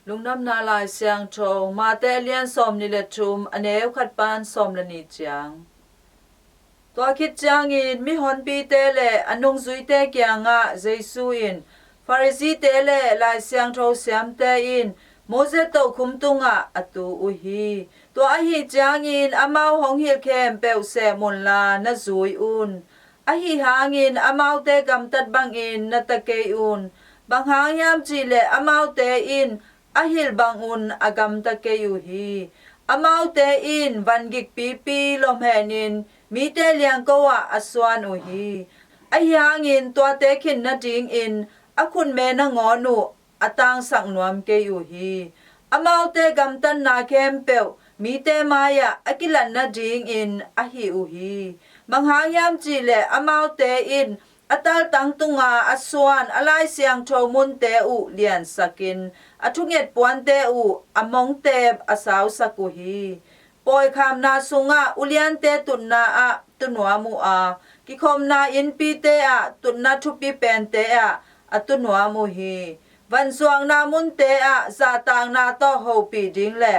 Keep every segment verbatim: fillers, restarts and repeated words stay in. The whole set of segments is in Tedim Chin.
Lungdamna Lai Siangtho, Mate a lian sawmnih le thum, a neu khat pan sawm le nih ciang. Tua khit ciangin mihonpite le a nungzuite kiangah Jesu in, Pharisee-te le Lai Siangtho siamte in Moses tokhom tungah a tu uh hi. Tua ahi ciangin amau hong hilh khempeuh sem unla na zui un. Ahi hangin amaute gamtat bangin na ta kei un. Bang hang hiam cih leh amaute in a hilh bangun a gamta kei uh hi. Amaute in van gikpipi lomhenin mite liangko ah a suan uh hi. Ahi hangin tuate khin nadingin a khutme nangawn uh a tangsak nuam kei uh hi. Amaute gamtatna khempeuh mite mai-ah a kilat nadingin a hih uh hi. Bang hang hiam cih leh amaute in a taltang tunga a suan a Lai Siangtho munte uh liansakin a thunget puante uh a mongteep a sausak uh hi. Pawikhamna sungah uliante tutna ah tu nuam uh a, kikhopna innpite ah tutna thupi pente ah a tu nuam uh hi. Vanzuakna munte ah zahtakna tawh hopih ding le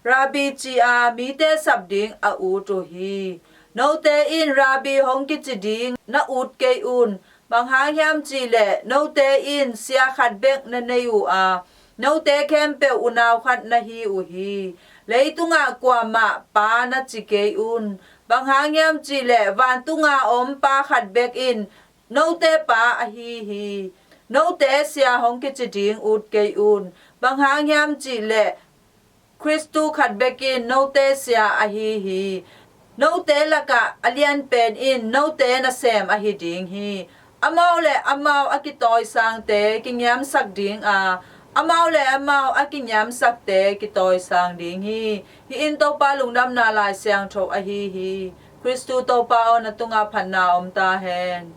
Rabbi ci-a mite sap ding a ut uh hi. Note in Rabbi hong kici ding na ut kei un. Bang hang hiam cih leh note in sia khat bek na nei uh a, note khempeuh unau khat na hi uh hi. Leitungah kuamah pa na ci kei un. Bang hang hiam cih leh vantunga om Pa khat bek in note Pa ahi hi. Note sia hong kici ding ut kei un. Bang hang hiam cih leh Khristu khat bek in note sia ahi hi. Note lakah a lianpen in note nasem ahi ding hi. Amau le amau a kitawisangte kingiamsak ding a, amau le amau a kingiamsakte kitawisang ding hi. Hih in Topa Lungdamna Lai Siangtho ahi hi. Khristu Topa aw, na tungah phatna om ta hen.